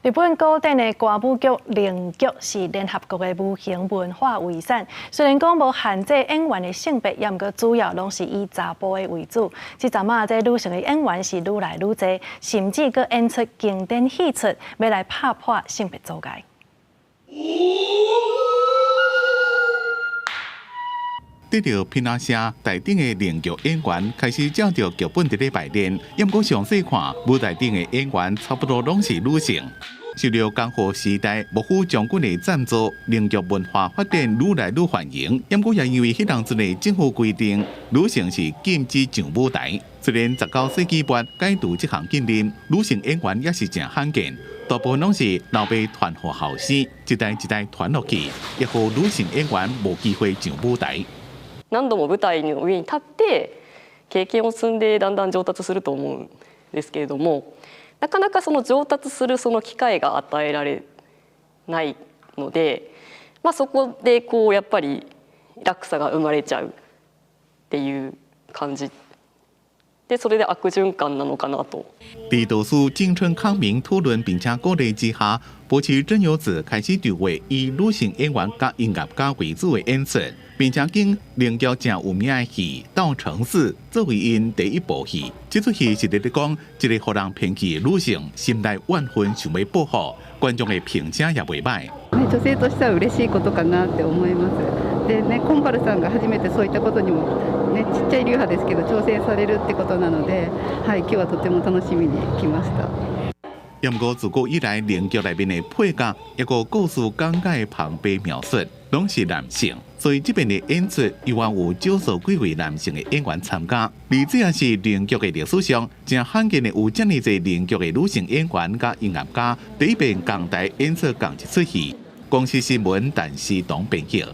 日本古典的歌舞劇能劇是聯合國的無形文化遺產。雖然講無限制演員的性別，也毋過主要攏是以查埔的為主。這陣仔這女性的演員是愈來愈濟，甚至閣演出經典戲出，欲來拍破性別阻礙。得著片仔聲，台頂的能劇演員開始照著劇本佇咧排練。毋過詳細看，舞台頂的演員差不多攏是女性。受著江戶時代幕府將軍的贊助，能劇文化發展愈來愈繁榮。毋過也因為彼當陣的政府規定，女性是禁止上舞台。雖然19世紀末解除這項禁令，女性演員也是誠罕見。大部分攏是老爸傳予後生，一代一代傳落去，也予女性演員無機會上舞台。何度も舞台の上に立って経験を積んでだんだん上達すると思うんですけれども、なかなかその上達するその機会が与えられないので、まあ、そこでこうやっぱり落差が生まれちゃうっていう感じで、それで悪循環なのかなと。佇導師井村康明討論並且鼓勵之下，保持真由子開始籌劃以女性演員佮音樂家為主的演出，並且揀能劇誠有名的戲《稻城寺》作為𪜶第一部戲。這齣戲是佇咧講一個予人偏棄的女性，心內怨恨想欲報復，觀眾的評價也袂䆀。女性としては嬉しいことかなって思います。でね、金原さんが初めてそういったことにもね、ちっちゃい流派ですけど挑戦されるってことなので、はい、今日はとても楽しみに来ました。毋過自古以來，能劇內面的配角，抑閣故事講解的旁白描述，攏是男性，所以這遍的演出猶原有少數幾位男性的演員參加。而這也是能劇的歷史上，誠罕見的有遮爾濟能劇的女性演員佮音樂家，第一遍仝台演出仝一齣戲。公視新聞，陳思東編譯。